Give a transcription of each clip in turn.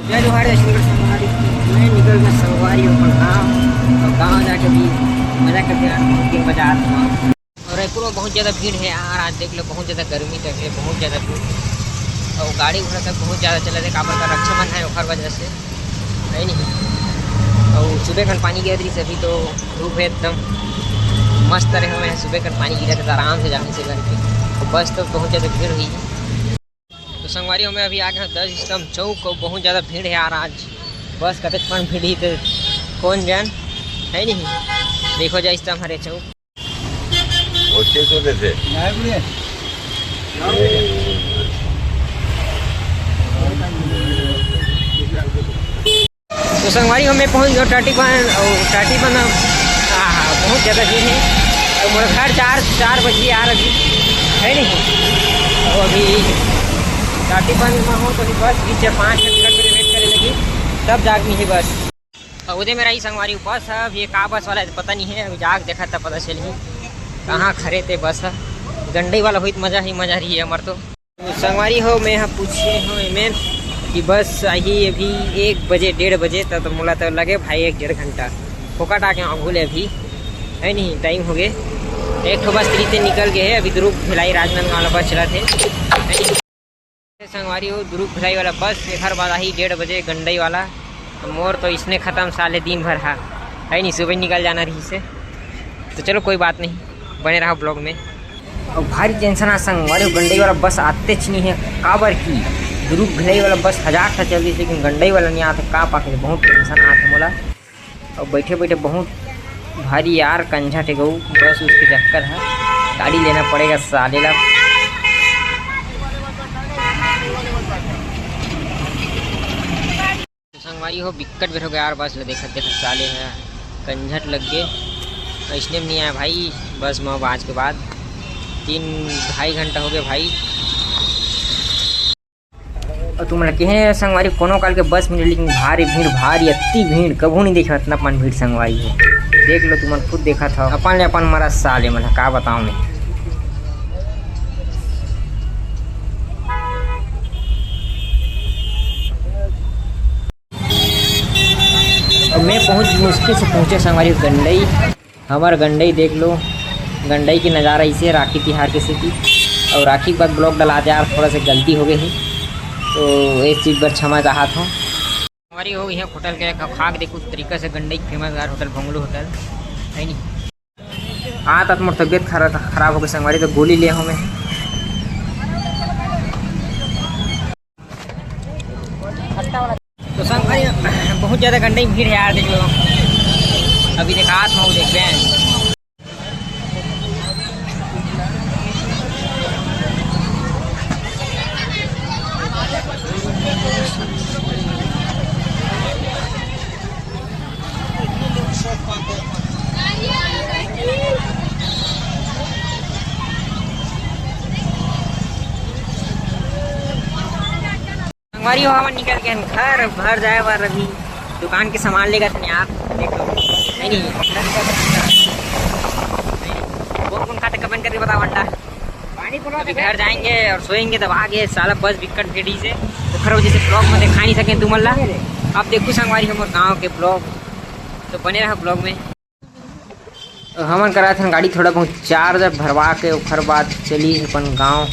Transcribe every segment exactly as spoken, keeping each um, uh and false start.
जय जोहार, जय छत्तीसगढ़ संगवारी। मैं निकल गया संगवारी अपन गाँव, और गाँव जाके भी मजा करके आना, बहुत दिन मजा आता है। और रायपुर में बहुत ज़्यादा भीड़ है यार, आज देख लो, बहुत ज़्यादा गर्मी तक है, बहुत ज़्यादा भीड़। और गाड़ी घोड़ा तक बहुत ज़्यादा चलत है, काबर का रक्षाबंधन है, ओखर वजह से, है नहीं। और सुबह खन पानी गिरत रहिस, अभी तो धूप है एकदम मस्त रहे हुए हैं। सुबह खन पानी गिरत है तो आराम से जाने से करके, और बस तो बहुत ज़्यादा भीड़ हुई है। तो संगवारी हो, मैं अभी आ गया हूँ दस स्तंभ चौक, और बहुत ज़्यादा भीड़ है यार आज। बस कतेक कन भीड़ ही तो कौन जान, है नहीं। देखो जा स्तंभ हरे चौक। वो छह सौ में से। तो संगवारी हो, मैं पहुंच गया टाटी बांध, और टाटी बांध, आहा, बहुत ज़्यादा भीड़ है। और मोर घर चार, चार बजे आ रही है नहीं। और अभी टाटी बांध में हूँ तो अभी बस भी चार पाँच मिनट के लिए वेट करे लगी, तब जाग मिली बस। और उदय मेरा ही संगवारी बस है, अभी ये का बस वाला है पता नहीं है, अभी जाग देखा तब पता चली कहाँ खड़े थे बस है। गंडई वाला हुई तो मज़ा ही मज़ा रही है हमार तो। तो संगवारी हो, मैं यहाँ पूछे हूँ एमेन कि बस आही अभी एक बजे, डेढ़ बजे तक, तो मोला तो लगे भाई एक डेढ़ घंटा। फोकट आके आगू ले अभी, है नहीं, टाइम हो गए। एक ठो बस तीते निकल गए है, अभी दुर्ग भिलाई राजनांदगांव वाला बस चला थे। संगवारी हो, दुर्ग भिलाई वाला बस एखर बाद आही डेढ़ बजे गंडई वाला। तो मोर तो इसने खत्म साले दिन भर हा, है नहीं, सुबह निकल जाना रही से। तो चलो कोई बात नहीं, बने रहा ब्लॉग में। और भारी टेंशन आ संगवारी हो, गंडई वाला बस आतेच नहीं है, काबर की दुर्ग भिलाई वाला बस हजार ठा चल रही, लेकिन गंडई वाला नहीं आते, का पाके बहुत टेंशन आते मोला। और बैठे बैठे बहुत भारी यार कंझा टेगऊ बस उसके चक्कर है, गाड़ी लेना पड़ेगा साले ला। तो संगवारी हो, बिक्कट बेर हो गया यार, बस ला देखत देखत साले है कंझट लग गए। अइसने में नहीं आया भाई बस में आज के बाद, तीन ढाई घंटा हो गया भाई। और तुमन ला कहे संगवारी कोनो काल के बस मिले, लेकिन भारी भीड़, भारी अति भीड़, कभू नहीं देखा इतना अपन भीड़ संगवारी हो। देख लो तुमन खुद देखा था अपन ले अपन मरा साले मन ह, का बताऊं मैं। और मैं बहुत मुश्किल से पहुंचे संगवारी गंडई। हमर गंडई देख लो, गंडई के नज़ारा इसे राखी तिहार के सेती। और राखी के बाद ब्लॉग डलात यार थोड़ा सा गलती हो गई है, तो इस चीज़ पर क्षमा चाहत हूँ। हमारी हो यहाँ होटल के खा के देखो तरीका से गंडई के फेमस यार होटल, भंगलू होटल है नहीं। हाँ, तब मोर तबीयत खराब, खराब हो गई संगवारी, तो गोली ले हूँ मैं। तो संगवारी बहुत ज़्यादा गंडई भीड़ है यार, देख लो। अभी देखा था, वो देखते हैं। संगवारी हो, हमन निकल के घर, घर जाए बर अभी दुकान के सामान लेगा थन यार, देख लो। नहीं, नहीं, कौन कौन खाते कमेंट करके बताओ अंडा। अभी घर जाएंगे और सोएंगे, तब आगे साला बस बिकट भीड़ से, ओखर वजह से ब्लॉग में दिखा नहीं सके तुमन ला। अब देखू संगवारी हमर गांव के ब्लॉग, तो बने रहो ब्लॉग में। हमन करा थन गाड़ी थोड़ा बहुत चार्ज भरवा के, ओखर बाद चली अपन गांव।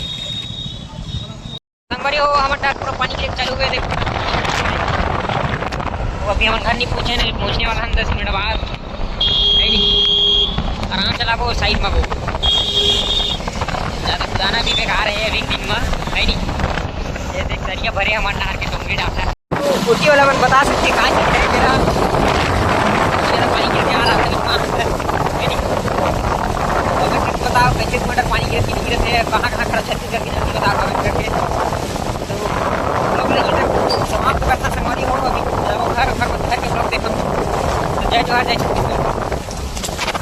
संगवारी हो, हमर डहर पूरा पानी गिरे चालू हुए, देखो। वो अभी हमर घर नहीं पहुंचे, नहीं पहुंचने वाला हम दस मिनट बाद। नहीं, नहीं। आराम से लागो, साइड में वो। ज़्यादा कुदाना भी बेकार है अभी दिन में, है नहीं। ये देख, सरिया भरे हमर डहर के डोंगरी डाटा। तो कोटी वाला मन बता सकते, कहाँ से है मेरा? मेरा पानी गिर के आ रहा था, है नहीं? तो अगर कुछ बताओ, कैसे टमाटर पानी गिर के गिरत है, कहाँ, कहाँ खड़ा छत्तीसगढ़ की जल्दी बताओ comment करके। तो ब्लॉग में इधर समाप्त करता संगवारी हो, अभी जाओ घर, घर, घर के ब्लॉग देखो। तो जय जोहार, जय छत्तीसगढ़।